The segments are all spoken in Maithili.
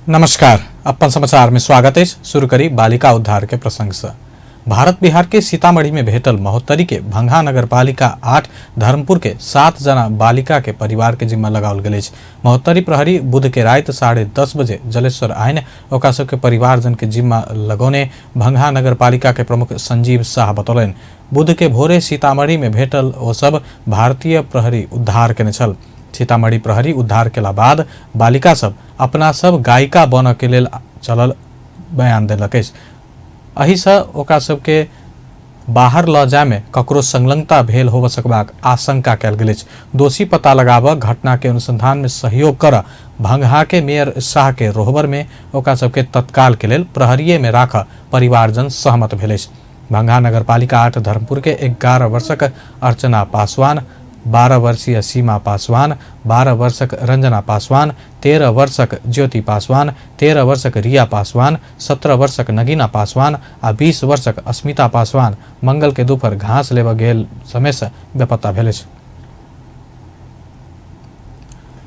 नमस्कार, अपन समाचार में स्वागत है। शुरू करी बालिका उद्धार के प्रसंग से। भारत बिहार के सीतामढ़ी में भेटल महोत्तरी के भंगा नगर पालिका 8 धर्मपुर के 7 जना बालिका के परिवार के जिम्मा लगाओल गेल अछि। महोत्तरी प्रहरी बुध के रात 10:30 बजे जलेश्वर आइन ओकरा सबके परिवारजन के जिम्मा लगौने भंगा नगर पालिका के प्रमुख संजीव शाह बतौलनि। बुध के भोरे सीतामढ़ी में भेटल ओ सब भारतीय प्रहरी उद्धार केने छल। सीतामढ़ी प्रहरी उद्धार केला बाद बालिका सब अपना सब गायिका बनऽ के लेल चलल बयान देलक अछि। एहिसँ ओकरा सबके बाहर लऽ जायमे ककरो संलग्नता भेल होबऽ सकबाक आशंका कयल गेल अछि। दोषी पता लगाबऽ घटना के अनुसंधान में सहयोग करऽ भंगहा के मेयर शाह के रोहबर में ओकरा सबके तत्काल के लेल प्रहरीये में राखऽ परिवारजन सहमत भेल अछि। भंगहा नगरपालिका 8 धर्मपुर के 11 वर्षक अर्चना पासवान, 12 वर्षीय सीमा पासवान, 12 वर्षक रंजना पासवान, 13 वर्षक ज्योति पासवान, 13 वर्षक रिया पासवान, 17 वर्षक नगीना पासवान आ 20 वर्षक अस्मिता पासवान मंगल के दोपहर घास लेबऽ गेल समय से बेपत्ता भेल अछि।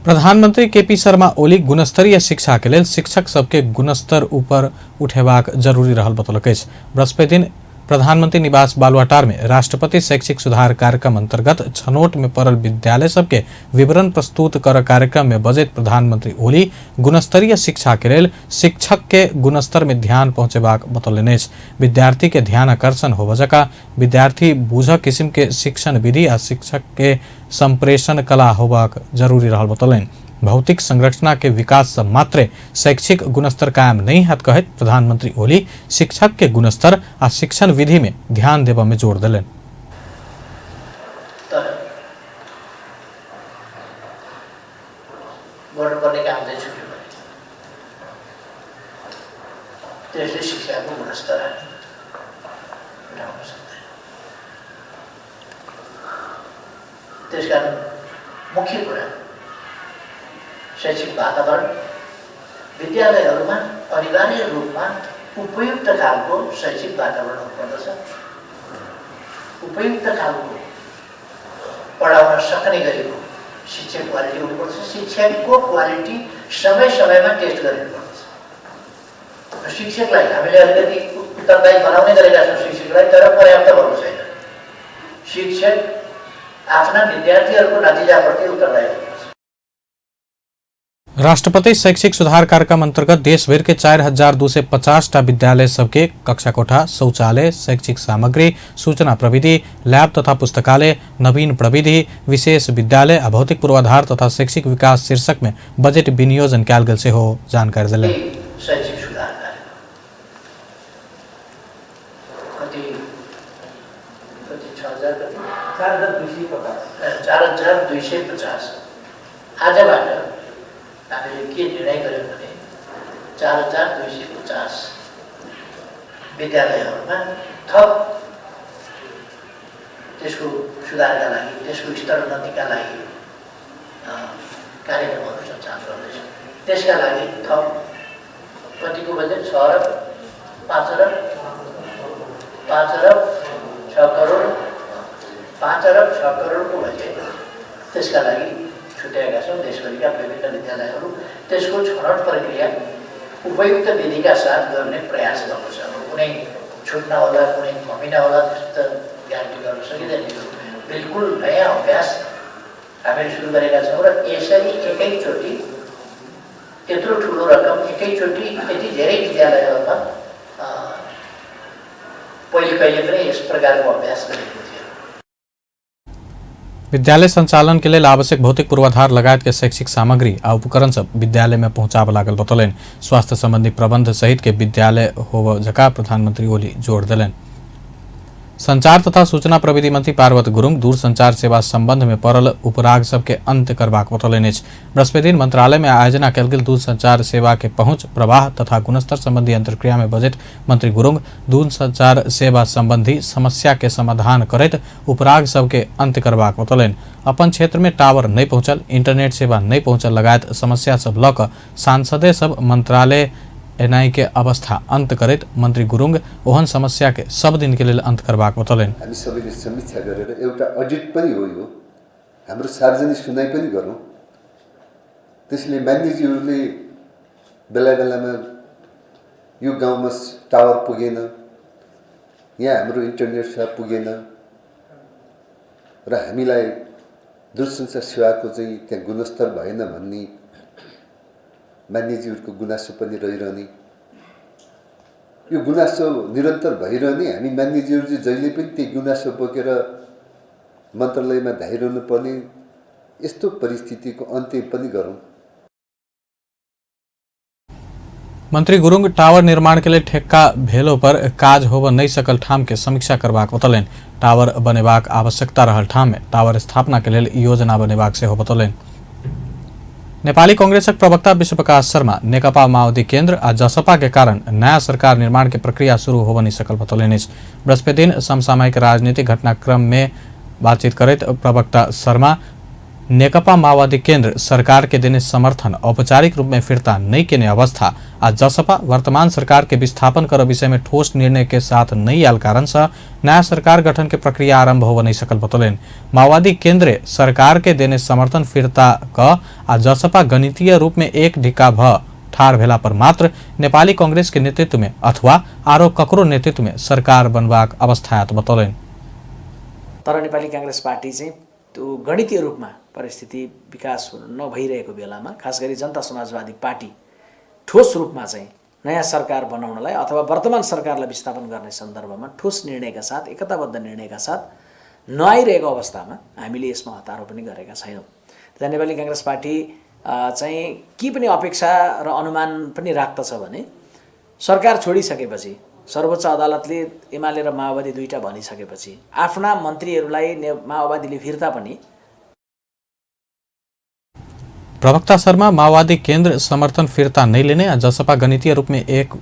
प्रधानमंत्री केपी शर्मा ओली गुणस्तरीय शिक्षा के लेल शिक्षक सबके गुणस्तर ऊपर उठेबाक जरूरी रहल बतौलक अछि। बृहस्पति दिन प्रधानमंत्री निवास बालुवाटार में राष्ट्रपति शैक्षिक सुधार कार्यक्रम अंतर्गत छनौट में पड़ल विद्यालय सबके विवरण प्रस्तुत कर कार्यक्रम में बजैत प्रधानमंत्री ओली गुणस्तरीय शिक्षा के लेल शिक्षक के गुणस्तर में ध्यान पहुंचेबाक बतौलनि अछि। विद्यार्थी के ध्यान आकर्षण होबऽ जकाँ विद्यार्थी बुझ किसिम के शिक्षण विधि आ शिक्षक के संप्रेषण कला होबाक जरूरी रहल बतौलनि। भौतिक संरचना के विकास से मात्रे शैक्षिक गुणस्तर कायम नहीं हैत कहैत प्रधानमंत्री ओली शिक्षक के गुणस्तर आ शिक्षण विधि में ध्यान देबऽ में जोर देलनि। तर गर्नुपर्ने काम चाहिँ छुट्यो भने त्यसले शिक्षाको गुणस्तर हामी उठाउन सक्दैन। त्यसकारण मुख्य कुरा शैक्षिक वातावरण विद्यालयहरूमा अनिवार्य रूपमा उपयुक्त खालको शैक्षिक वातावरण हुनुपर्दछ, उपयुक्त खालको पढाउन सक्ने गरेको शिक्षक क्वालिटी हुनुपर्दछ। शिक्षकको क्वालिटी समय समयमा टेस्ट गरिनुपर्दछ। र शिक्षकलाई हामीले अलिकति उत्तरदायी बनाउने गरेका छौँ शिक्षकलाई, तर पर्याप्त भएको छैन। शिक्षक आफ्ना विद्यार्थीहरूको नतिजाप्रति उत्तरदायी हुनुपर्छ। राष्ट्रपति शैक्षिक सुधार कार्यक्रम अंतर्गत देशभर के 4250 टा विद्यालय सबके कक्षा कोठा, शौचालय, शैक्षिक सामग्री, सूचना प्रविधि, लैब तथा पुस्तकालय, नवीन प्रविधि, विशेष विद्यालय आ भौतिक पूर्वाधार तथा शैक्षिक विकास शीर्षक में बजट विनियोजन कयल गेल सेहो जानकारी देलनि। शैक्षिक सुधार कार्यक्रम कति कति 6000 कति? 4250। 4250। आजबाट हामीले के निर्णय गर्यौँ भने 4250 विद्यालयहरूमा थप त्यसको सुधारका लागि, त्यसको स्तरोन्नतिका लागि कार्यक्रमहरू सञ्चालन गर्दैछौँ। त्यसका लागि थप कतिको बजेट? 6 अरब, 5 अरब, 5 अरब 6 करोड, 5 अरब 6 करोडको बजेट त्यसका लागि छुट्याएका छौँ। देशभरिका विभिन्न विद्यालयहरू त्यसको छनौट प्रक्रिया उपयुक्त विधिका साथ गर्ने प्रयास गर्नुपर्छ। अब कुनै छुट नहोला, कुनै कमी नहोला, त्यस्तो त ग्यारेन्टी गर्न सकिँदैन। यो बिल्कुल नयाँ अभ्यास हामीले सुरु गरेका छौँ र यसरी एकैचोटि त्यत्रो ठुलो रकम एकैचोटि यति धेरै विद्यालयहरूमा पहिले कहिले पनि यस प्रकारको अभ्यास गरेको थियो। विद्यालय संचालन के लेल आवश्यक भौतिक पूर्वाधार लगायत के शैक्षिक सामग्री आ उपकरण सब विद्यालय में पहुंचाबऽ लागल बतौलनि। स्वास्थ्य संबंधी प्रबंध सहित के विद्यालय होबऽ जकाँ प्रधानमंत्री ओली जोर देलनि। संचार तथा सूचना प्रविधि मंत्री पार्वत गुरुङ दूरसंचार सेवा संबंध में पड़ल उपराग सबके अंत करबाक बतौलनि अछि। बृहस्पति दिन मंत्रालय में आयोजना कयल गेल दूरसंचार सेवा के पहुंच, प्रवाह तथा गुणस्तर संबंधी अंतर्क्रिया में बजट मंत्री गुरुङ दूरसंचार सेवा संबंधी समस्या के समाधान करैत उपराग सबके अंत करबाक बतौलनि। अपन क्षेत्र में टावर नहीं पहुंचल, इंटरनेट सेवा नहीं पहुंचल लगायत समस्या सब लऽ कऽ सांसदे सब मंत्रालय एनआई के अवस्था अंत करैत मंत्री गुरुङ ओहन समस्या के सब दिन के लेल अंत करबाक बतौलनि। हामी सबैले समीक्षा गरेर एउटा अडिट पनि हो यो, हाम्रो सार्वजनिक सुनाइ पनि गरौँ। त्यसले मान्यज्यूहरूले बेला बेलामा यो गाउँमा टावर पुगेन, यहाँ हाम्रो इन्टरनेट सेवा पुगेन र हामीलाई दूरसञ्चार सेवाको चाहिँ त्यहाँ गुणस्तर भएन भन्ने मान्यज्यूहरूको गुनासो पनि रहिरहने। यो गुनासो निरन्तर भइरहने। हामी मान्यज्यूहरू चाहिँ जहिले पनि त्यही गुनासो बोकेर मन्त्रालयमा धाइरहनु पर्ने यस्तो परिस्थितिको अन्त्य पनि गरौँ। मंत्री गुरुङ टावर निर्माण के लिए ठेक्का भेलो पर काज होब नहीं सकल ठाम के समीक्षा करबाक बतौलनि। टावर बनेबाक आवश्यकता रहल ठाम में टावर स्थापना के लेल योजना बनेबाक सेहो बतौलनि। नेपाली कांग्रेसक प्रवक्ता विश्वप्रकाश शर्मा नेकपा माओवादी केन्द्र आ जसपा के कारण नया सरकार निर्माण के प्रक्रिया शुरू होब नहीं सकल बतौलनि अछि। बृहस्पति दिन समसामयिक राजनीतिक घटनाक्रम में बातचीत करैत प्रवक्ता शर्मा नेकपा माओवादी केन्द्र सरकार के देने समर्थन औपचारिक रूप में फिर्ता नहीं केने अवस्था आ जसपा वर्तमान सरकार के विस्थापन कर विषय में ठोस निर्णय के साथ नहीं आयल कारण से नया सरकार गठन के प्रक्रिया आरंभ हो नहीं सकल बतौलनि। माओवादी केन्द्र सरकार के देने समर्थन फिर्ता क आ जसपा गणितीय रूप में एक ढिक्का भ ठाढ़ भेला पर मात्र नेपाली कांग्रेस के नेतृत्व में अथवा आरो ककरो नेतृत्व में सरकार बनबाक अवस्था आयत बतौलनि। तर नेपाली कांग्रेस पार्टी चाहिँ त्यो गणितीय रूपमा परिस्थिति विकास नभइरहेको बेलामा खास गरी जनता समाजवादी पार्टी ठोस रूपमा चाहिँ नयाँ सरकार बनाउनलाई अथवा वर्तमान सरकारलाई विस्थापन गर्ने सन्दर्भमा ठोस निर्णयका साथ, एकताबद्ध निर्णयका साथ नआइरहेको अवस्थामा हामीले यसमा हतारो पनि गरेका छैनौँ। तथा नेपाली काङ्ग्रेस पार्टी चाहिँ के पनि अपेक्षा र अनुमान पनि राख्दछ भने सरकार छोडिसकेपछि सर्वोच्च अदालतले एमाले र माओवादी दुईटा भनिसकेपछि आफ्ना मन्त्रीहरूलाई माओवादीले फिर्ता पनि। प्रवक्ता शर्मा माओवादी केन्द्र समर्थन फिर्ता नहीं लेने आ जसपा गणितीय रूप में एक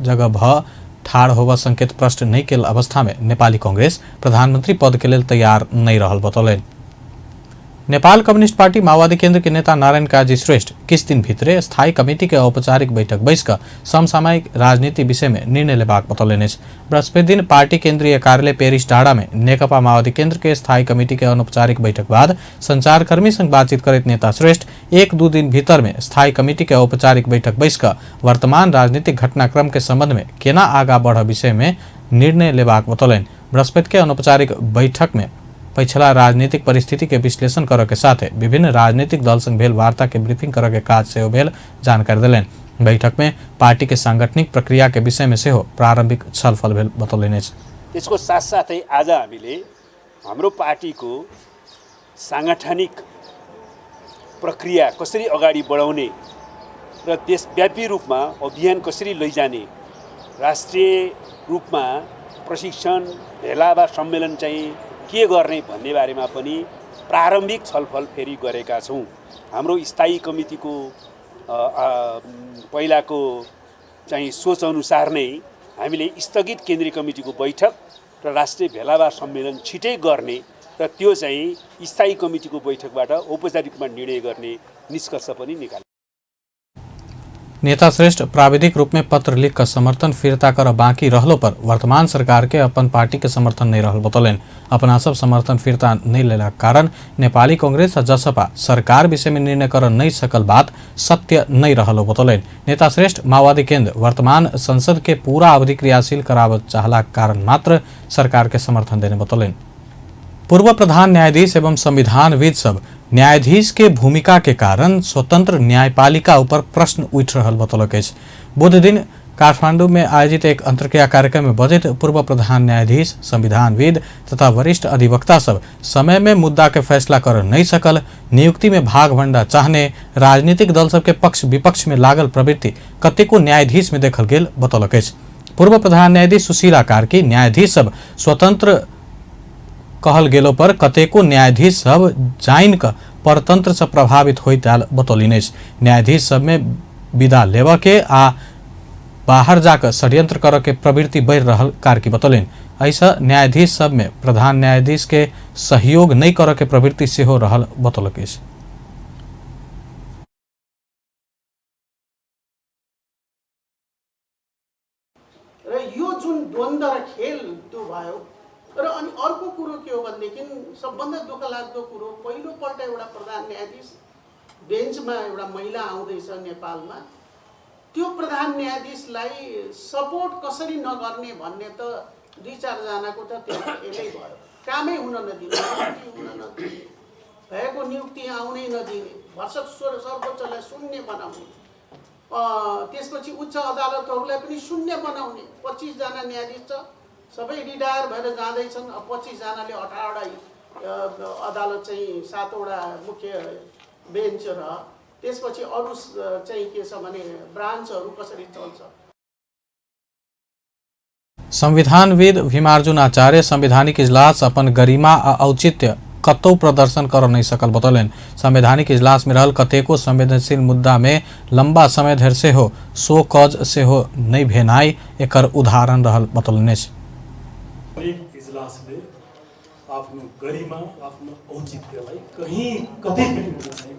जगह भ ठाढ़ होवा संकेत प्रश्न नहीं केल अवस्था में नेपाली कांग्रेस प्रधानमंत्री पद के लेल तैयार नहीं रहल बतौलनि। नेपाल कम्युनिस्ट पार्टी माओवादी केंद्र के नेता नारायण काजी श्रेष्ठ किस दिन भीतरे स्थायी कमिटी के औपचारिक बैठक बैसक समसामयिक राजनीति विषय में निर्णय लेबाक बतौलनि अछि। बृहस्पति दिन पार्टी केंद्रीय कार्यालय पेरिस डाँडा में नेकपा माओवादी केंद्र के स्थायी कमिटी के अनौपचारिक बैठक बाद संचारकर्मी संग बातचीत करैत नेता श्रेष्ठ 1-2 दिन भीतर में स्थायी कमिटी के औपचारिक बैठक बैसक वर्तमान राजनीतिक घटनाक्रम के संबंध में केना आगा बढ़ विषय में निर्णय लेबाक बतौलनि। बृहस्पति के अनौपचारिक बैठक में पिछला राजनीतिक परिस्थिति के विश्लेषण करऽ के साथे विभिन्न राजनीतिक दल संग भेल वार्ता के ब्रीफिंग करऽ के काज सेहो भेल जानकारी देलनि। बैठक में पार्टी के सांगठनिक प्रक्रिया के विषय में सेहो प्रारंभिक छलफल भेल बतौलनि अछि। त्यसको साथसाथै आज हामीले हाम्रो पार्टीको सांगठनिक प्रक्रिया कसरी अगाडि बढाउने र देशव्यापी रूपमा अभियान कसरी लैजाने, राष्ट्रिय रूपमा प्रशिक्षण भेला वा सम्मेलन चाहिँ के गर्ने भन्ने बारेमा पनि प्रारम्भिक छलफल फेरि गरेका छौँ। हाम्रो स्थायी कमिटीको पहिलाको चाहिँ सोचअनुसार नै हामीले स्थगित केन्द्रीय कमिटीको बैठक र राष्ट्रिय भेलावा सम्मेलन छिटै गर्ने र त्यो चाहिँ स्थायी कमिटीको बैठकबाट औपचारिक रूपमा निर्णय गर्ने निष्कर्ष पनि निकाल्यौँ। नेता श्रेष्ठ प्राविधिक रूप में पत्र लिख कर समर्थन फिर्ता कर बाकी रहलो पर वर्तमान सरकार के अपन पार्टी के समर्थन नहीं रहल बतौलनि। अपना सब समर्थन फिर्ता नहीं लेला कारण नेपाली कांग्रेस आ जसपा सरकार विषय में निर्णय कर नहीं सकल बात सत्य नहीं रहल बतौलनि। नेता श्रेष्ठ माओवादी केंद्र वर्तमान संसद के पूरा अवधि क्रियाशील कराव चाहला कारण मात्र सरकार के समर्थन देने बतौलनि। पूर्व प्रधान न्यायाधीश एवं संविधानविद सब न्यायाधीश के भूमिका के कारण स्वतंत्र न्यायपालिका ऊपर प्रश्न उठ रहल बतौलक अछि। बुध दिन काठमांडू में आयोजित एक अंतर्क्रिया कार्यक्रम में बजैत पूर्व प्रधान न्यायाधीश, संविधानविद तथा वरिष्ठ अधिवक्ता सब समय में मुद्दा के फैसला कर नहीं सकल, नियुक्ति में भाग भंडा चाहने, राजनीतिक दल सबके पक्ष विपक्ष में लागल प्रवृत्ति कतेको न्यायाधीश में देखल गेल बतौलक अछि। पूर्व प्रधान न्यायाधीश सुशीला कार्की न्यायाधीश सब स्वतंत्र कहल गेलो पर कतेको न्यायाधीश सब जाइन क परतंत्र से प्रभावित होइत आयल बतौलनि अछि। न्यायाधीश सब में विदा लेबऽ के आ बाहर जाकर षड्यंत्र करऽ के प्रवृत्ति बढ़ि रहल कार्की बतौलनि। एहिसँ न्यायाधीश सब में प्रधान न्यायाधीश के सहयोग नहि करऽ के प्रवृत्ति सेहो रहल बतौलक अछि। र यो जुन द्वन्द्व र खेल त्यो भयो र अनि अर्को कुरो के हो भनेदेखि सबभन्दा दुःख लाग्दो कुरो पहिलोपल्ट एउटा प्रधान न्यायाधीश बेन्चमा एउटा महिला आउँदैछ नेपालमा त्यो प्रधान न्यायाधीशलाई सपोर्ट कसरी नगर्ने भन्ने त दुई चारजनाको त त्यो खेलै भयो। कामै हुन नदिने, नियुक्ति हुन नदिने, भएको नियुक्ति आउनै नदिने, भर्सक सर्वोच्चलाई शून्य बनाउने, त्यसपछि उच्च अदालतहरूलाई पनि शून्य बनाउने। 25 जना न्यायाधीश छ, सबै रिटायर भएर जाँदैछन्। अब 25 जनाले 18वटा अदालत चाहिँ 7वटा मुख्य बेन्च र त्यसपछि अरू चाहिँ के छ भने ब्रान्चहरू कसरी चल्छ। संविधानविद भीमार्जुन आचार्य संवैधानिक इजलास अपन गरिमा आ औचित्य कतौ प्रदर्शन कर नहीं सकल बतौलनि। संवैधानिक इजलास में रहल कतेको संवेदनशील मुद्दा में लंबा समय धरि सेहो शो कॉज सेहो नहि भेनाइ एकर उदाहरण रहल बतौलनि अछि। इजलासले आफ्नो गरिमा, आफ्नो औचित्यलाई कहीँ कतै पनि चाहिँ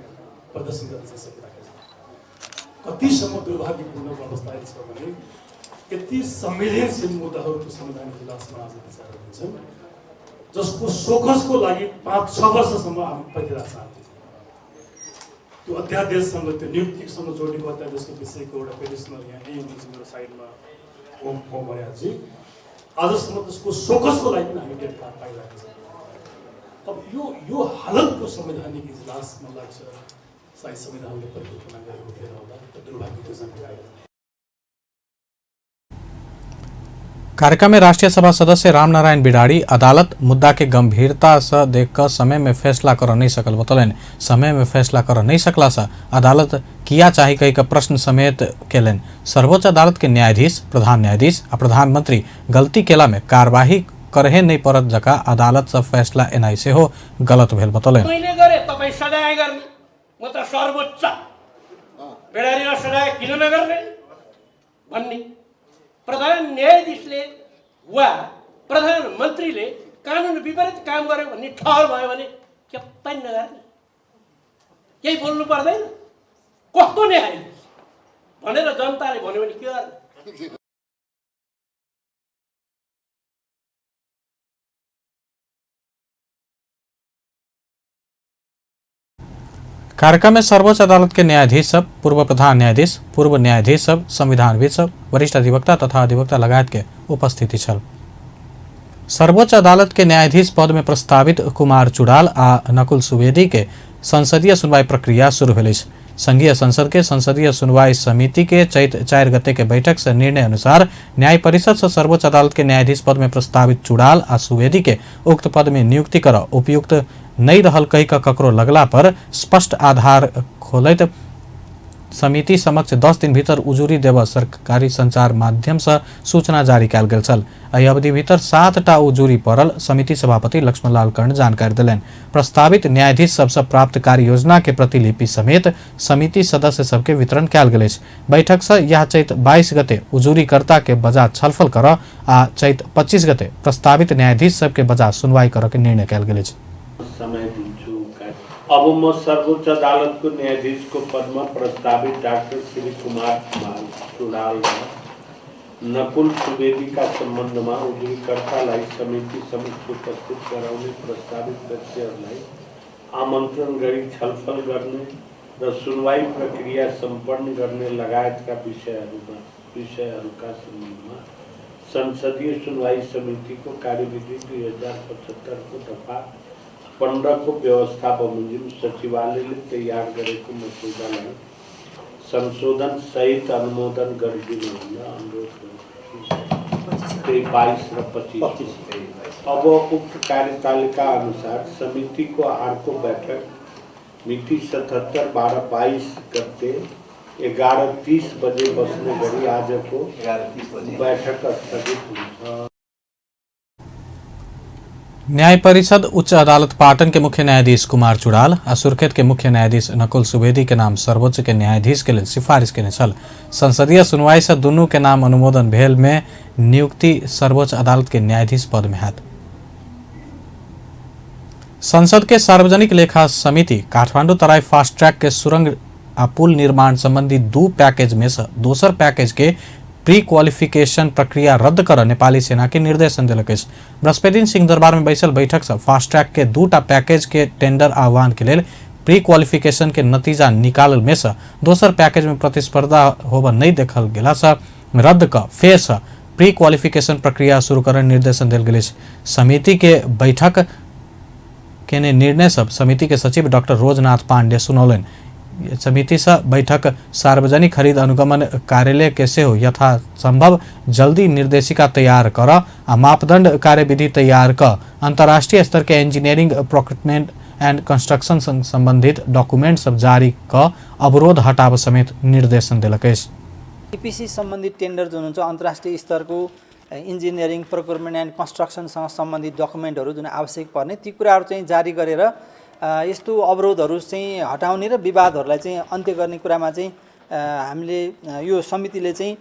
प्रदर्शन गर्न चाहिँ सकिरहेको छ। कतिसम्म दुर्भाग्यपूर्ण अवस्था छ भने यति संवेदनशील मुद्दाहरूको संवैधानिक इजलासमा आज विचार हुन्छन्, जसको सोकसको लागि 5-6 वर्षसम्म हामी पर्खिरहेको छ। त्यो अध्यादेशसँग, त्यो नियुक्तिसँग जोडिएको अध्यादेशको विषयको एउटा पेटिसनर यहाँ यहीँ हुनुहुन्छ मेरो साइडमा, ओम ओम भैयाजी। आजसम्म त्यसको सोकसको लागि पनि हामी डेट पाइरहेको छ। अब यो यो हालतको संवैधानिक इजलास मलाई लाग्छ सायद संविधानले परिकल्पना गरेको थिएन होला, दुर्भाग्यको जानकारी। कार्यक्रम में राष्ट्रीय सभा सदस्य रामनारायण बिडाड़ी अदालत मुद्दा के गंभीरता से देखकर समय में फैसला कर नहीं सकल बतौलनि। समय में फैसला कर नहीं सकला से अदालत किया चाही कही का प्रश्न समेत केलनि। सर्वोच्च अदालत के न्यायाधीश, प्रधान न्यायाधीश आ प्रधानमंत्री गलती केला में कार्यवाही करहे नहीं पड़त जका अदालत से फैसला एनाइ सेहो गलत भेल बतौलनि। मैले गरे तपाई सजाय गर्ने, म त सर्वोच्च बिडारीलाई सजाय किन नगर्ने भन्ने प्रधान न्यायाधीशले वा प्रधानमन्त्रीले कानुन विपरीत काम गर्यो भन्ने ठहर भयो भने के पनि नगर्ने, केही बोल्नु पर्दैन, कस्तो न्यायाधीश भनेर जनताले भन्यो भने के गर्ने? कार्यक्रम में सर्वोच्च अदालत के न्यायाधीश सब, पूर्व प्रधान न्यायाधीश, पूर्व न्यायाधीश सब, संविधानविद सब, वरिष्ठ अधिवक्ता तथा अधिवक्ता लगायत के उपस्थिति छल। सर्वोच्च अदालत के न्यायाधीश पद में प्रस्तावित कुमार चुड़ाल आ नकुल सुवेदी के संसदीय सुनवाई प्रक्रिया शुरू भेल अछि। संघीय संसद के संसदीय सुनवाई समिति के चैत 4 गते के बैठक से निर्णय अनुसार न्याय परिषद से सर्वोच्च अदालत के न्यायाधीश पद में प्रस्तावित चुड़ाल आ सुवेदी के उक्त पद में नियुक्ति कर उपयुक्त नहीं रहल कही का ककरो लगला पर स्पष्ट आधार खोलैत समिति समक्ष 10 दिन भीतर उजुरी देव सरकारी संचार माध्यम से सूचना जारी कयल गेल छल। एहि अवधि भीतर 7टा उजुरी पड़ल समिति सभापति लक्ष्मणलाल कर्ण जानकारी देलनि। प्रस्तावित न्यायाधीश सबसँ प्राप्त कार्य योजना के प्रतिलिपि समेत समिति सदस्य सबके वितरण कयल गेल अछि। बैठक से यह चैत 22 गते उजुरीकर्ता के बजा छलफल कर आ चैत 25 गते प्रस्तावित न्यायाधीश सबके बजा सुनवाई कर के निर्णय कयल गेल अछि। समय दिन्छु। अब म सर्वोच्च अदालतको न्यायाधीशको पदमा प्रस्तावित डाक्टर श्री कुमार चुडाल र नकुल सुवेदीका सम्बन्धमा उजुरीकर्तालाई समिति समक्ष उपस्थित गराउने प्रस्तावित व्यक्तिहरूलाई आमन्त्रण गरी छलफल गर्ने र सुनवाई प्रक्रिया सम्पन्न गर्ने लगायतका विषयहरूका सम्बन्धमा संसदीय सुनवाई समितिको कार्यविधि 2075 को दफा 15 को व्यवस्था बमोजिम सचिवालयले तयार गरेको मसौदालाई संशोधन सहित अनुमोदन गरिदिनु हुन अनुरोध गर्दछु। त्यही 22 र 25। अब उक्त कार्यतालिका अनुसार समितिको अर्को बैठक मिति 77/12/22 गते 11:30 बजे बस्ने गरी आजको बैठक स्थगित हुन्छ। न्याय परिषद उच्च अदालत पाटन के मुख्य न्यायाधीश कुमार चुड़ाल आ सुर्खेत के मुख्य न्यायाधीश नकुल सुवेदी के नाम सर्वोच्च के न्यायाधीश के लेल सिफारिश केने छल। संसदीय सुनवाई से दुनू के नाम अनुमोदन भेल में नियुक्ति सर्वोच्च अदालत के न्यायाधीश पद में हैत। संसद के सार्वजनिक लेखा समिति काठमांडू तराई फास्ट ट्रैक के सुरंग आ पुल निर्माण संबंधी 2 पैकेज में से दोसर पैकेज के प्री क्वालिफिकेशन प्रक्रिया रद्द कर नेपाली सेना के निर्देशन देलक अछि। बृहस्पति दिन सिंहदरबार में बैसल बैठक से फास्ट ट्रैक के 2टा पैकेज के टेंडर आह्वान के लेल प्री क्वालिफिकेशन के नतीजा निकालल में से दोसर पैकेज में प्रतिस्पर्धा होब नहीं देखल गेला से रद्द क फेर से प्री क्वालिफिकेशन प्रक्रिया शुरू करने निर्देशन देल गेल अछि। समिति के बैठक केने निर्णय सब समिति के सचिव डॉक्टर रोजनाथ पांडे सुनौलनि। समिति से बैठक सार्वजनिक खरीद अनुगमन कार्यालय के सेहो यथासंभव जल्दी निर्देशिका तैयार कर आ मापदंड कार्यविधि तैयार क अंतर्राष्ट्रीय स्तर के इंजीनियरिंग प्रोक्योरमेंट एंड कंस्ट्रक्शन संग संबंधित डॉक्यूमेंट सब जारी क अवरोध हटाब समेत निर्देशन देलक अछि। इपिसी सम्बन्धित टेन्डर जुन हुन्छ अन्तर्राष्ट्रिय स्तरको इन्जिनियरिङ प्रोक्योरमेन्ट एन्ड कन्स्ट्रक्सनसँग सम्बन्धित डकुमेन्टहरू जुन आवश्यक पर्ने ती कुराहरू चाहिँ जारी गरेर यस्तो अवरोधहरू चाहिँ हटाउने र विवादहरूलाई चाहिँ अन्त्य गर्ने कुरामा चाहिँ हामीले यो समितिले चाहिँ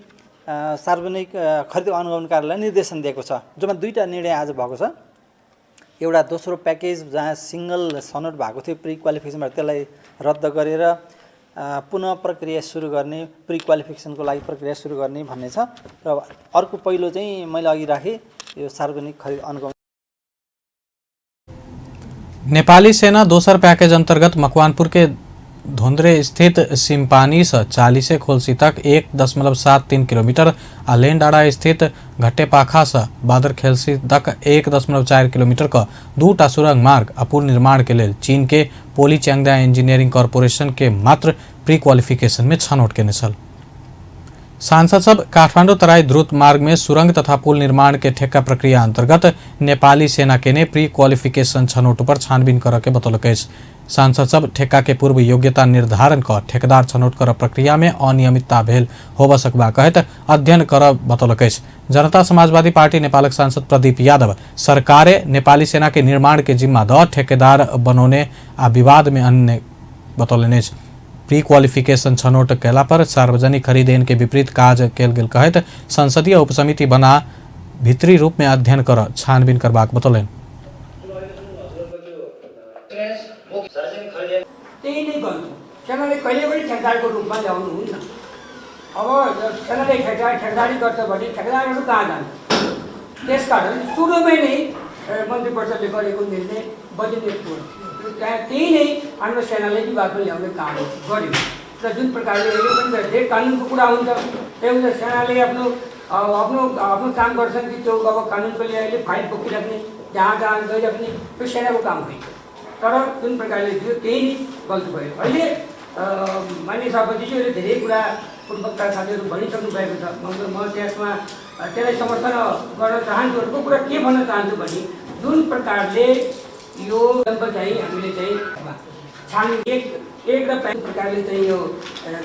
सार्वजनिक खरिद अनुगमन कार्यालयलाई निर्देशन दिएको छ, जसमा दुईवटा निर्णय आज भएको छ। एउटा दोस्रो प्याकेज जहाँ सिङ्गल छनौट भएको थियो प्री क्वालिफिकेसनबाट त्यसलाई रद्द गरेर पुनः प्रक्रिया सुरु गर्ने, प्री क्वालिफिकेसनको लागि प्रक्रिया सुरु गर्ने भन्ने छ र अर्को पहिलो चाहिँ मैले अघि राखेँ यो सार्वजनिक खरिद अनुगमन। नेपाली सेना दोसर पैकेज अंतर्गत मकवानपुर के धोंद्रे स्थित सिमपानी से 40 खोलसी तक 1.73 किलोमीटर आ लेनडाँडा स्थित घट्टेपाखा से बादरखेलसी तक 1.4 किलोमीटर का दूटा सुरंग मार्ग आ पुल निर्माण के लेल चीन के पोली च्यांगदा इंजीनियरिंग कॉरपोरेशन के मात्र प्री क्वालिफिकेशन में छनौट केने छल। सांसद सब काठमाडौँ तराई द्रुत मार्ग में सुरंग तथा पुल निर्माण के ठेक्का प्रक्रिया अंतर्गत नेपाली सेना के ने प्री क्वालिफिकेशन छनौट पर छानबीन कर के बतौलक अछि। सांसद सब ठेक्का के पूर्व योग्यता निर्धारण क ठेकेदार छनौट कर प्रक्रिया में अनियमितता भेल होब सकबा कहैत अध्ययन कर बतौलक अछि। जनता समाजवादी पार्टी नेपालक सांसद प्रदीप यादव सरकारे नेपाली सेना के निर्माण के जिम्मा द ठेकेदार बनौने आ विवाद में अन्य बतौलनि अछि। प्री क्वालिफिकेशन छनौट कयला पर सार्वजनिक खरीद ऐन के विपरीत काज कयल गेल कहैत संसदीय उपसमिति बना भीतरी रूप में अध्ययन कर छानबीन करबाक बतौलनि। त्यही नै भन्छु, सेनाले कहिले पनि ठेकदारको रूपमा ल्याउनुहुन्न। अब सेनाले ठेकदारी गर्छ भने ठेकदारहरू कहाँ जान्छ? त्यसकारण सुरुमै नै मन्त्री परिषदले गरेको निर्णय बजेटको त्यही नै हाम्रो सेनाले विवादमा ल्याउने काम गर्यो र जुन प्रकारले अहिले पनि धेरै कानुनको कुरा हुन्छ, त्यही हुन्छ सेनाले आफ्नो आफ्नो आफ्नो काम गर्छन् कि त्यो अब कानुनको अहिले फाइल बोकिराख्ने, जहाँ जहाँ गइराख्ने त्यो सेनाको काम होइन। तर जुन प्रकारले थियो त्यही नै गल्ती भयो। अहिले मान्य सभापतिज्यूले धेरै कुरा पूर्ववक्ता साथीहरू भनिसक्नु भएको छ। म त्यसमा त्यसलाई समर्थन गर्न चाहन्छु। अर्को कुरा के भन्न चाहन्छु भने जुन प्रकारले यो चाहिँ हामीले चाहिँ छान एक एक र प्रकारले चाहिँ यो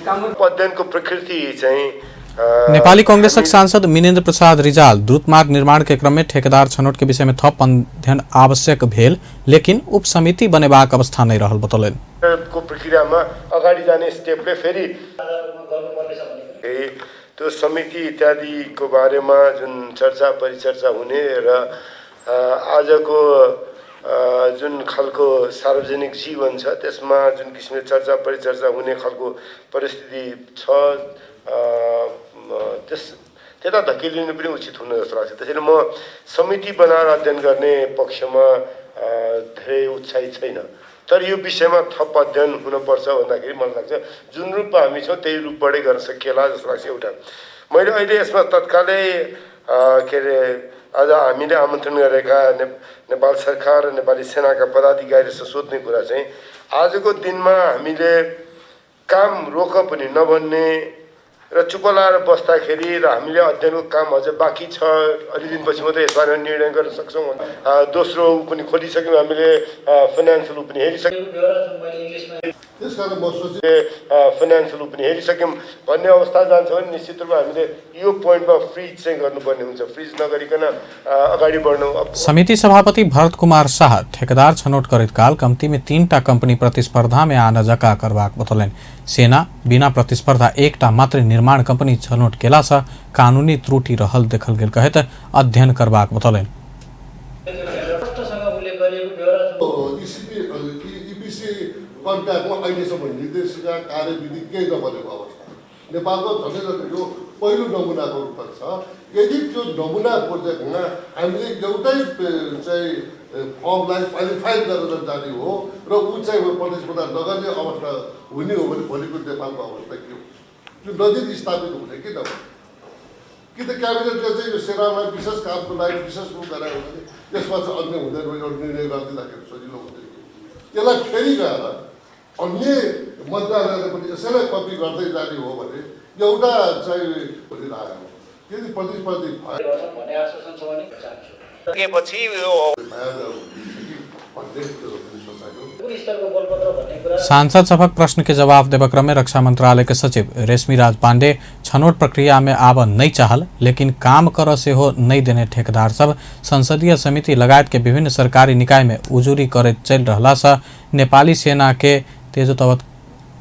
काम अध्ययनको प्रकृति चाहिँ नेपाली कांग्रेसक सांसद मिनेन्द्र प्रसाद रिजाल द्रुत मार्ग निर्माण के क्रम में ठेकेदार छनौट के विषय में थप अध्ययन आवश्यक भेल लेकिन उपसमिति बनेबाक अवस्था नहीं रहल बतौलनि। को प्रक्रियामा अगाडि जाने स्टेपले फेरि त्यो समिति इत्यादिको बारेमा जुन चर्चा परिचर्चा हुने र आजको जुन खालको सार्वजनिक जीवन छ त्यसमा जुन किसिमले चर्चा परिचर्चा हुने खालको परिस्थिति छ त्यस त्यता धकेलिनु पनि उचित हुन जस्तो लाग्छ। त्यसैले म समिति बनाएर अध्ययन गर्ने पक्षमा धेरै उत्साहित छैन, तर यो विषयमा थप अध्ययन हुनुपर्छ भन्दाखेरि मलाई लाग्छ जुन रूपमा हामी छौँ त्यही रूपबाटै गर्न सकिएला जस्तो लाग्छ। एउटा मैले अहिले यसमा तत्कालै के अरे आज हामीले आमन्त्रण गरेका नेपाल सरकार र नेपाली सेनाका पदाधिकारीहरूसँग सोध्ने कुरा चाहिँ आजको दिनमा हामीले काम रोक पनि नभन्ने र चुप लाएर बस्दाखेरि र हामीले अध्ययनको काम अझ बाँकी छ, अलि दिनपछि मात्रै यसबारेमा निर्णय गर्न सक्छौँ। दोस्रो ऊ पनि खोलिसक्यौँ हामीले, फाइनेन्सियल ऊ पनि हेरिसक्यौँ, फाइनेन्सियल ऊ पनि हेरिसक्यौँ भन्ने अवस्था जान्छ भने निश्चित रूपमा हामीले यो पोइन्टमा फ्रिज चाहिँ गर्नुपर्ने हुन्छ। फ्रिज नगरिकन अगाडि बढ्नु। समिति सभापति भरत कुमार शाह ठेकेदार छनौट करैत काल कम्ती में 3टा कंपनी प्रतिस्पर्धा में आन जका करबाक बतौलनि। सेना बिना प्रतिस्पर्धा एकटा मात्र निर्माण कंपनी छनौट केला से कानूनी त्रुटि रहल देखल गेल कहैत अध्ययन करबाक बतौलनि। कन्ट्र्याक्टमा अहिलेसम्म निर्देशिका कार्यविधि केही नबनेको अवस्था नेपालको झन्डै झन्डै यो पहिलो नमुनाको रूपमा छ। यदि त्यो नमुना प्रोजेक्टमा हामीले एउटै चाहिँ फर्मलाई क्वालिफाई गरेर जाने हो र ऊ चाहिँ प्रतिस्पर्धा नगर्ने अवस्था हुने हो भने भोलिको नेपालको अवस्था के हो? त्यो नजिर स्थापित हुने कि नहुने? कि त क्याबिनेटले चाहिँ यो सेनालाई विशेष कामको लागि विशेष ऊ गरायो भने त्यसमा चाहिँ अन्य हुँदैन, एउटा निर्णय गरिदिँदाखेरि सजिलो हुँदैन। त्यसलाई फेरि गएर अन्य मन्त्रालयले पनि यसैलाई कपी गर्दै जाने हो भने एउटा चाहिँ भनिरहेको यदि प्रतिस्पर्धी भयो सांसद सभक प्रश्न के जवाब देब क्रम में रक्षा मंत्रालय के सचिव रेशमी राज पांडे छनौट प्रक्रिया में आब नहीं चाहल, लेकिन काम कर सेहो नहीं देने ठेकेदार सब संसदीय समिति लगायत के विभिन्न सरकारी निकाय में उजुरी करैत चलि रहला से नेपाली सेना के तेजोतवत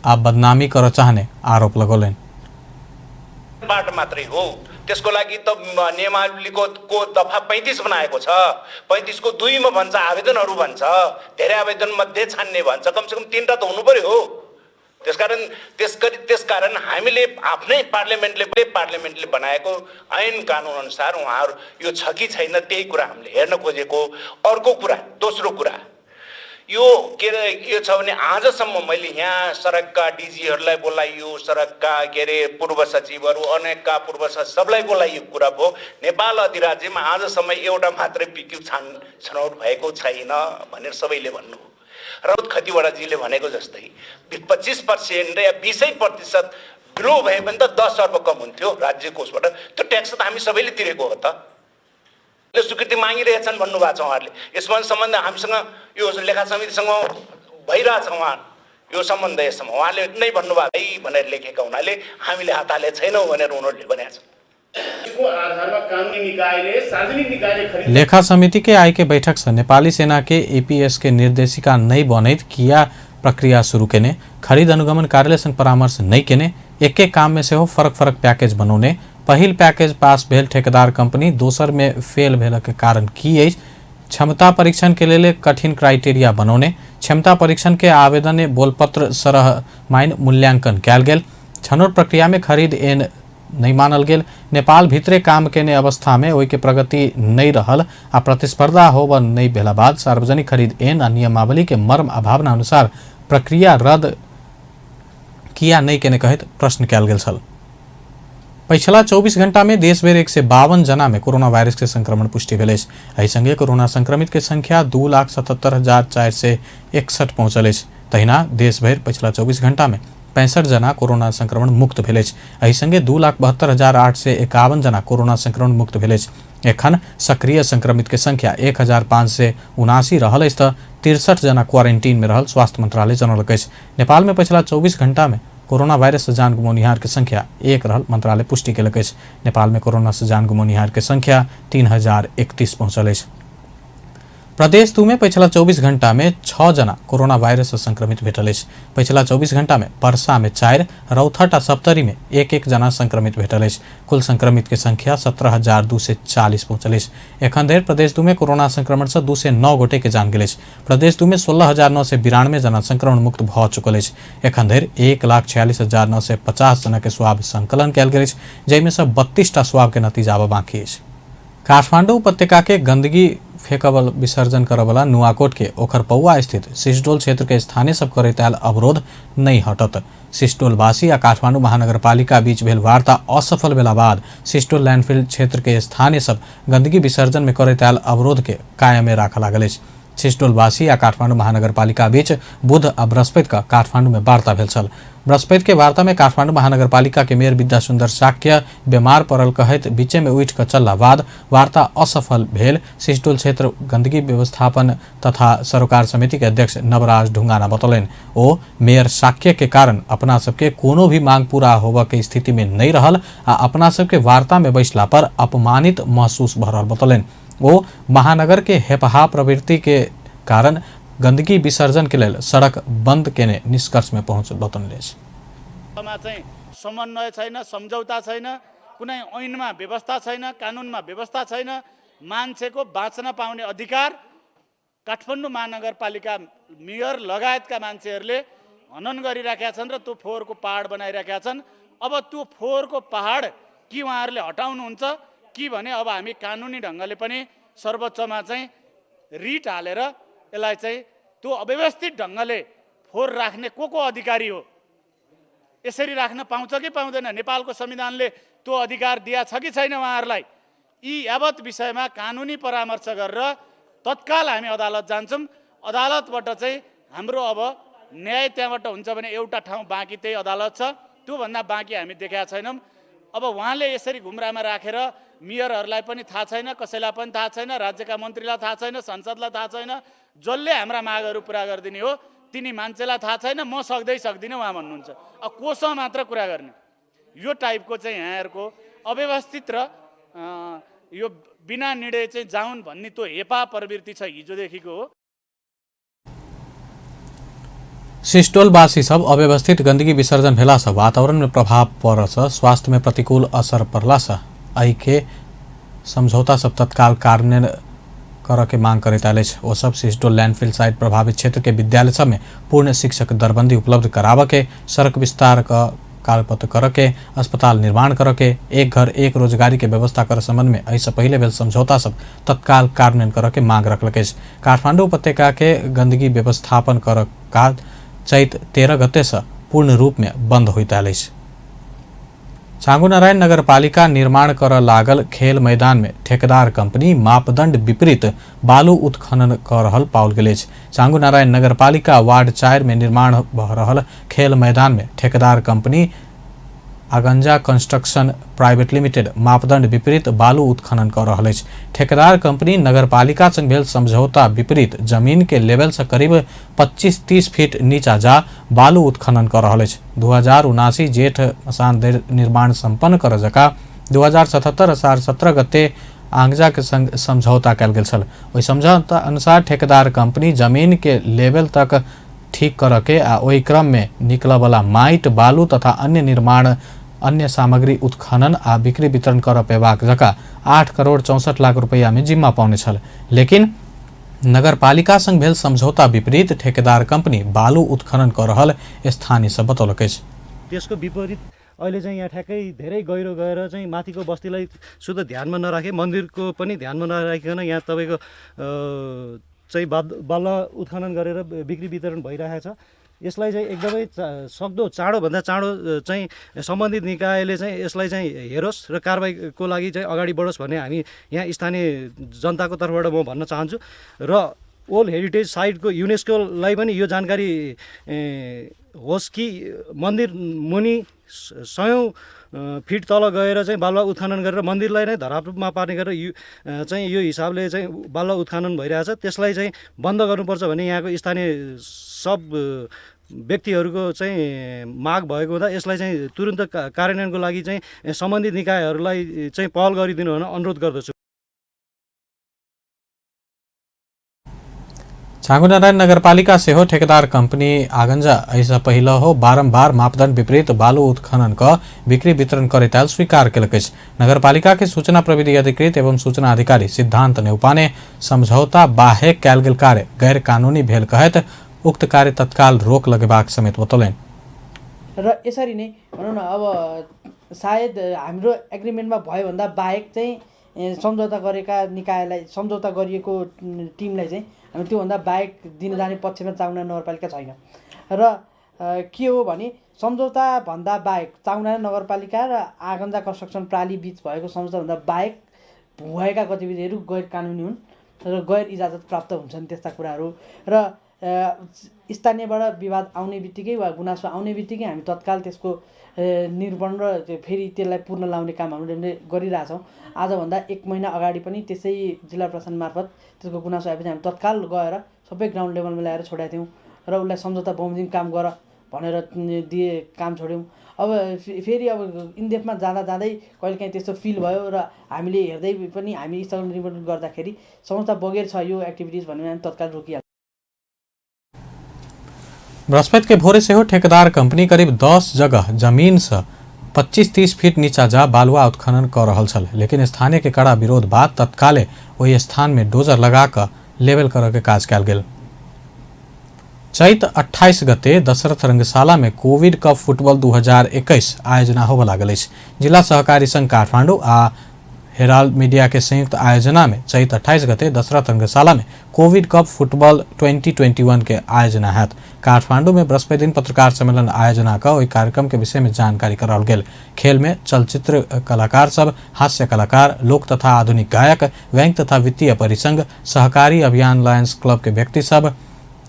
आ बदनामी कर चाहने आरोप लगौलनि। बाट मात्रै हो, त्यसको लागि त नियमावलीको को दफा 35 बनाएको छ, 35 को 2 मा भन्छ आवेदनहरू भन्छ, धेरै आवेदन मध्ये छान्ने भन्छ, कमसेकम 3टा त हुनु पर्यो हो। त्यसकारण हामीले आफ्नै पार्लियामेन्टले बनाएको ऐन कानुन अनुसार उहाँहरू यो छ कि छैन त्यही कुरा हामीले हेर्न खोजेको। अर्को कुरा, दोस्रो कुरा यो के अरे यो छ भने आजसम्म मैले यहाँ सडकका डिजीहरूलाई बोलाइयो, सडकका के अरे पूर्व सचिवहरू, अनेकका पूर्व सचिव सबलाई बोलाइयो। कुरा भयो नेपाल अधिराज्यमा आजसम्म एउटा मात्रै पिक्यु छनौट भएको छैन भनेर सबैले भन्नु। र खतिवडाजीले भनेको जस्तै 25% या 20% बिलो भयो भने त 10 अर्ब कम हुन्थ्यो राज्य कोषबाट, त्यो ट्याक्स त हामी सबैले तिरेको हो त। स्वीकृति मागिरहेछन् भन्नुभएको छ उहाँहरूले। यसमा सम्बन्ध हामीसँग यो लेखा समितिसँग भइरहेछ उहाँ यो सम्बन्ध, यसमा उहाँले नै भन्नुभएको है भनेर लेखेका हुनाले हामीले हात हालेको छैनौँ भनेर उनीहरूले भनेको छ। लेखा समिति के आय के बैठक से नेपाली सेना के एपीएस के निर्देशिका नहीं बनैत किया प्रक्रिया शुरू केने, खरीद अनुगमन कार्यालय संग परामर्श नहीं केने, एक एक काम में सेहो फरक फरक पैकेज बनौने, पहिल पैकेज पास भेल ठेकेदार कंपनी दोसर में फेल भेल के कारण की अछि, क्षमता परीक्षण के लेल कठिन क्राइटेरिया बनौने, क्षमता परीक्षण के आवेदन बोलपत्र सरह माइन मूल्यांकन कयल गेल, छनौट प्रक्रिया में खरीद एन नहीं मानल गेल, नेपाल भितरे काम केने अवस्था में ओहि के प्रगति नहीं रहल आ प्रतिस्पर्धा होब नहीं भेला बाद सार्वजनिक खरीद एन आ नियमावली के मर्म आ भावना अनुसार प्रक्रिया रद्द किया नहीं केने कहैत प्रश्न कयल गेल छल। पछिला 24 घंटा में देशभरि 152 जना में कोरोना वायरस के संक्रमण पुष्टि भेल अछि। एहि संगे कोरोना संक्रमित के संख्या 2,77,461 पहुंचल अछि। तहिना देशभरि पछिला 24 घंटा में 65 जना कोरोना संक्रमण मुक्त भेल अछि। एहि संगे 2,72,851 जना कोरोना संक्रमण मुक्त भेल अछि। एखन सक्रिय संक्रमित के संख्या 1,579 रहल अछि त 63 जना क्वारेंटीन में रहल स्वास्थ्य मंत्रालय जनौलक अछि। नेपाल में पछिला 24 घंटा में कोरोना वायरस से जान गुमौनिहार के संख्या 1 रहल मंत्रालय पुष्टि केलक अछि। नेपाल में कोरोना से जान गुमौनिहार के संख्या 3,031 पहुंचल अछि। प्रदेश 2 में पछिला 24 घंटा में 6 जना कोरोना वायरस से संक्रमित भेटल अछि। पछिला 24 घंटा में परसा में 4, रौथट आ सप्तरी में 1-1 जना संक्रमित भेटल अछि। कुल संक्रमित के संख्या 17,240 पहुंचल अछि। एखन धरि प्रदेश 2 में कोरोना संक्रमण से 209 गोटे के जान गेल अछि। प्रदेश 2 में 16,992 जना संक्रमण मुक्त भऽ चुकल अछि। एखन धरि 1,46,950 जना के स्वाब संकलन कयल गेल अछि, जाहिमे सँ 32 टा स्वाब के नतीजा आब बाँकी अछि। काठमाडौँ उपत्यका के गंदगी फेंकबल विसर्जन करबला नुआकोट के ओखरपौआ स्थित सिसडोल क्षेत्र के स्थानीय सब करैत आयल अवरोध नहीं हटत। सिसडोलवासी आ काठमाडौँ महानगरपालिका बीच भेल वार्ता असफल भेला बाद सिसडोल लैंडफिल क्षेत्र के स्थानीय सब गंदगी विसर्जन में करैत आयल अवरोध के कायमे राखऽ लागल अछि। सिसडोलवासी आ काठमाडौँ महानगरपालिका बीच बुध आ बृहस्पति का काठमाडौँ में वार्ता भेल छल। बृहस्पति के वार्ता में काठमाडौँ महानगरपालिका के मेयर विद्या सुन्दर शाक्य बीमार पड़ल कहैत बीचे में उठि कऽ चलला बाद वार्ता असफल भेल। सिसडोल क्षेत्र गंदगी व्यवस्थापन तथा सरोकार समिति के अध्यक्ष नवराज ढुंगाना बतौलनि। ओ मेयर शाक्य के कारण अपना सबके कोनो भी मांग पूरा होबऽ के स्थिति में नहीं रहल आ अपना सबके वार्ता में बैसला पर अपमानित महसूस भऽ रहल बतौलनि। ओ महानगर के हेपहा प्रवृत्ति के कारण गंदगी विसर्जन के लेल सड़क बंद केने निष्कर्ष में पहुंच बतौने अछि। समन्वय छैन, सम्झौता छैन, कुनै ऐनमा व्यवस्था छैन, कानुनमा व्यवस्था छैन। मान्छेको बाँच्न पाउने अधिकार काठमाडौँ महानगरपालिका मेयर लगायतका मान्छेहरूले हनन गरिराखेका छन् र त्यो फोहोरको पहाड बनाइराखेका छन्। अब त्यो फोहोरको पहाड कि उहाँहरूले हटाउनुहुन्छ कि भने अब हामी कानुनी ढङ्गले पनि सर्वोच्चमा चाहिँ रिट हालेर यसलाई चाहिँ त्यो अव्यवस्थित ढङ्गले फोहोर राख्ने को को अधिकारी हो, यसरी राख्न पाउँछ कि पाउँदैन, नेपालको संविधानले त्यो अधिकार दिया छ कि छैन उहाँहरूलाई, यी यावत विषयमा कानुनी परामर्श गरेर तत्काल हामी अदालत जान्छौँ। अदालतबाट चाहिँ हाम्रो अब न्याय त्यहाँबाट हुन्छ भने एउटा ठाउँ बाँकी त्यही अदालत छ, त्योभन्दा बाँकी हामी देखाएको छैनौँ। अब उहाँले यसरी घुमरामा राखेर मेयरहरूलाई पनि थाहा छैन, कसैलाई पनि थाहा छैन, राज्यका मन्त्रीलाई थाहा छैन, संसदलाई थाहा छैन, जसले हाम्रा मागहरू पुरा गरिदिने हो तिनी मान्छेलाई थाहा छैन, म सक्दै सक्दिनँ उहाँ भन्नुहुन्छ। अब कोसँग मात्र कुरा गर्ने, यो टाइपको चाहिँ यहाँहरूको अव्यवस्थित र यो बिना निर्णय चाहिँ जाउन् भन्ने त्यो हेपा प्रवृत्ति छ हिजोदेखिको हो। सिस्टोलवासी सब अव्यवस्थित गंदगी विसर्जन भेला से वातावरण में प्रभाव पड़स, स्वास्थ्य में प्रतिकूल असर पड़ला से एहि समझौता सब तत्काल कार्यान्वयन कर के मांग करैत आयल अछि। ओ सब सिस्टोल लैंडफिल साइट प्रभावित क्षेत्र के विद्यालय सब में पूर्ण शिक्षक दरबंदी उपलब्ध कराबऽ के, सड़क विस्तार क कालपत्र कर के, अस्पताल निर्माण कर के, एक घर एक रोजगारी के व्यवस्था कर संबंध में एहिसँ पहिले भेल समझौता सब तत्काल कार्यान्वयन कर के मांग रखलक अछि। काठमांडू उपत्यका के गंदगी व्यवस्थापन कर काज चैत 13 गते से पूर्ण रूप में बंद होइत आयल अछि। चांगुनारायण नगरपालिका निर्माण कर लागल खेल मैदान में ठेकेदार कंपनी मापदंड विपरीत बालू उत्खनन कर रहल पाओल गेल अछि। चांगुनारायण नगरपालिका वार्ड 4 में निर्माण भऽ रहल खेल मैदान में ठेकेदार कंपनी आगंजा कंस्ट्रक्शन प्राइवेट लिमिटेड मापदंड विपरीत बालू उत्खनन कर रहल अछि। ठेकेदार कंपनी नगरपालिका संग भेल समझौता विपरीत जमीन के लेवल से करीब 25-30 फीट नीचा जा बालू उत्खनन कर रहल अछि। 2079 जेठ मसान धरि निर्माण संपन्न कर जका 2077 असार 17 गते आंगजा के संग समझौता कयल गेल छल। ओहि समझौता अनुसार ठेकेदार कंपनी जमीन के लेवल तक ठीक कर के आ ओहि क्रम में निकलऽ वाला माटि, बालू तथा अन्य निर्माण अन्य सामग्री उत्खनन आ बिक्री वितरण कर पेबाक जका 8 करोड़ 64 लाख रुपैया में जिम्मा पाउने छल। लेकिन नगरपालिका संग भेल समझौता विपरीत ठेकेदार कंपनी बालू उत्खनन कर रहल स्थानीय सब बतौलक अछि। त्यसको विपरीत अहिले चाहिँ यहाँ ठ्याक्कै धेरै गहिरो गएर चाहिँ माथिको बस्तीलाई शुद्ध ध्यानमा नराखे, मन्दिरको पनि ध्यानमा नराखिकन यहाँ तपाईँको चाहिँ बालुवा उत्खनन गरेर बिक्री वितरण भइरहेको छ। यसलाई चाहिँ एकदमै सक्दो चाँडोभन्दा चाँडो चाहिँ सम्बन्धित निकायले चाहिँ यसलाई चाहिँ हेरोस् र कारबाहीको लागि चाहिँ अगाडि बढोस् भन्ने हामी यहाँ स्थानीय जनताको तर्फबाट म भन्न चाहन्छु। र वर्ल्ड हेरिटेज साइटको युनेस्कोलाई पनि यो जानकारी होस् कि मन्दिर मुनि सयौँ फिट तल गएर चाहिँ बालुवा उत्खनन गरेर मन्दिरलाई नै धरापमा पार्ने गरेर यो चाहिँ यो हिसाबले चाहिँ बालुवा उत्खनन भइरहेछ, त्यसलाई चाहिँ बन्द गर्नुपर्छ भन्ने यहाँको स्थानीय सब व्यक्तिहरूको चाहिँ माग भएको हुँदा यसलाई चाहिँ तुरन्त कार्यान्वयनको लागि चाहिँ सम्बन्धित निकायहरूलाई चाहिँ पहल गरिदिनु हुन अनुरोध गर्दछु। चांगुनारायण नगरपालिका सेहो ठेकेदार कंपनी आगंजा एहिसँ पहिले हो बारम्बार मापदंड विपरीत बालू उत्खनन क बिक्री वितरण करैत आयल स्वीकार केलक अछि। नगरपालिका के सूचना प्रविधि अधिकृत एवं सूचना अधिकारी सिद्धांत नेउपाने समझौता बाहेक कयल गेल कार्य गैर कानूनी भेल कहैत उक्त कार्य तत्काल रोक लगेबाक समेत बतौलनि। र यसरी नै भनौँ न, अब सायद हाम्रो एग्रिमेन्टमा भयोभन्दा बाहेक चाहिँ सम्झौता गरेका निकायलाई, सम्झौता गरिएको टिमलाई चाहिँ हामी त्योभन्दा बाहेक दिन जाने पक्षमा चांगुनारायण नगरपालिका छैन। र के हो भने सम्झौताभन्दा बाहेक चांगुनारायण नगरपालिका र आगन्जा कन्स्ट्रक्सन प्राली बिच भएको सम्झौताभन्दा बाहेक भएका गतिविधिहरू गैर कानुनी हुन् र गैर इजाजत प्राप्त हुन्छन् त्यस्ता कुराहरू। र स्थानीयबाट विवाद आउने बित्तिकै वा गुनासो आउने बित्तिकै हामी तत्काल त्यसको निरूपण र फेरि त्यसलाई पूर्ण लाउने काम हामीले गरिरहेछौँ। आजभन्दा 1 महिना अगाडि पनि त्यसै जिल्ला प्रशासन मार्फत त्यसको गुनासो आएपछि हामी तत्काल गएर सबै ग्राउन्ड लेभलमा ल्याएर छोडेका थियौँ र उसलाई सम्झौता बमोजिम काम गर भनेर दिए, काम छोड्यौँ। अब फेरि अब इनडेप्थमा जाँदा जाँदै कहिलेकाहीँ त्यस्तो फिल भयो र हामीले हेर्दै पनि हामी स्थल निरूपण गर्दाखेरि सम्झौता बगैर छ यो एक्टिभिटिज भन्यो भने हामी तत्काल रोकिहाल्छौँ। बृहस्पति के भोरे से हो ठेकेदार कंपनी करीब 10 जगह जमीन से 25-30 फीट नीचा जा बालुआ उत्खनन कर रहल छल, लेकिन स्थानीय के कड़ा विरोध बाद तत्काले ओहि स्थान में डोजर लगा कऽ लेवल करऽ के काज कयल गेल। चैत 28 गते दशरथ रंगशाला में कोविड कप फुटबॉल 2021 आयोजना होबय लागल अछि। जिला सहकारी संघ काठमाडौँ आ हेराल्ड मीडिया के संयुक्त आयोजना में चैत 28 गते दशरथ रंगशाला में कोविड कप फुटबॉल 2021 के आयोजना हैत। काठमांडू में बृहस्पति दिन पत्रकार सम्मेलन आयोजना क ओहि कार्यक्रम के विषय में जानकारी कराओल गेल। खेल में चलचित्र कलाकार सब, हास्य कलाकार, लोक तथा आधुनिक गायक, बैंक तथा वित्तीय परिसंघ, सहकारी अभियान लायंस क्लब के व्यक्ति सब,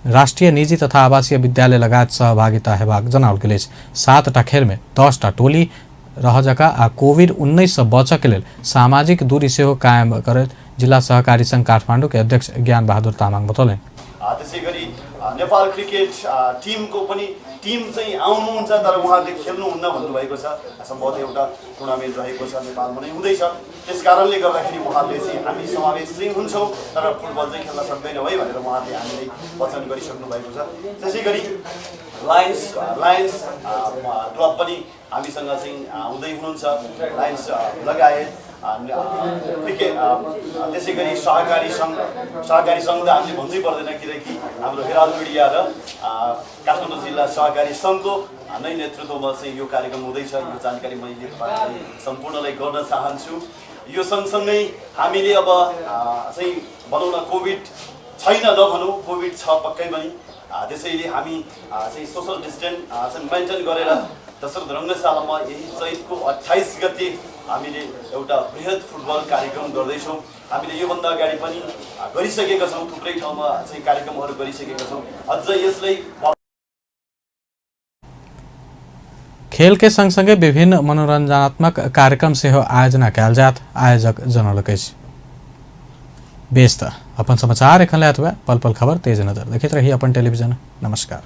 राष्ट्रीय निजी तथा आवासीय विद्यालय लगायत सहभागिता हेबाक जनाओल गेल अछि। 7टा खेल में 10टा टोली रह जका आ कोविड-19 से बचऽ के लेल सामाजिक दूरी सेहो कायम करैत जिला सहकारी संघ काठमाडौँ के अध्यक्ष ज्ञान बहादुर तामाङ बतौलनि। त्यसै गरी नेपाल क्रिकेट टिमको पनि टिम चाहिँ आउनुहुन्छ तर उहाँहरूले खेल्नुहुन्न भन्नुभएको छ। सम्भवतः एउटा टुर्नामेन्ट रहेको छ नेपालमा नै हुँदैछ, त्यस कारणले गर्दाखेरि उहाँहरूले चाहिँ हामी समावेश चाहिँ हुन्छौँ तर फुटबल चाहिँ खेल्न सक्दैनौँ है भनेर उहाँहरूले हामीलाई वचन गरिसक्नु भएको छ। त्यसै गरी लायन्स क्लब पनि हामीसँग चाहिँ आउँदै हुनुहुन्छ, लायन्स लगायत क्रिकेट, त्यसै गरी सहकारी सङ्घ त हामीले भन्नै पर्दैन किनकि हाम्रो हेराल्ड मिडिया र काठमाडौँ जिल्ला सहकारी सङ्घको नै नेतृत्वमा चाहिँ यो कार्यक्रम हुँदैछ। यो जानकारी मैले तपाईँलाई सम्पूर्णलाई गर्न चाहन्छु। यो सँगसँगै हामीले अब चाहिँ भनौँ न कोभिड छैन नभनौँ, कोभिड छ पक्कै पनि, त्यसैले हामी चाहिँ सोसल डिस्टेन्स चाहिँ मेन्टेन गरेर दशरथ रङ्गशालामा यही चैतको 28 गते हामीले एउटा बृहत फुटबल कार्यक्रम गर्दैछौँ। हामीले योभन्दा अगाडि पनि गरिसकेका छौँ, थुप्रै ठाउँमा चाहिँ कार्यक्रमहरू गरिसकेका छौँ। अझ यसलाई खेल के सँगसँगै विभिन्न मनोरञ्जनात्मक कार्यक्रम सेहो आयोजना कयल जायत आयोजक जनौलक अछि। बेस त अपन समाचार एखन अथवा पल पल खबर तेज नजर देखैत रही अपन टेलीविजन। नमस्कार।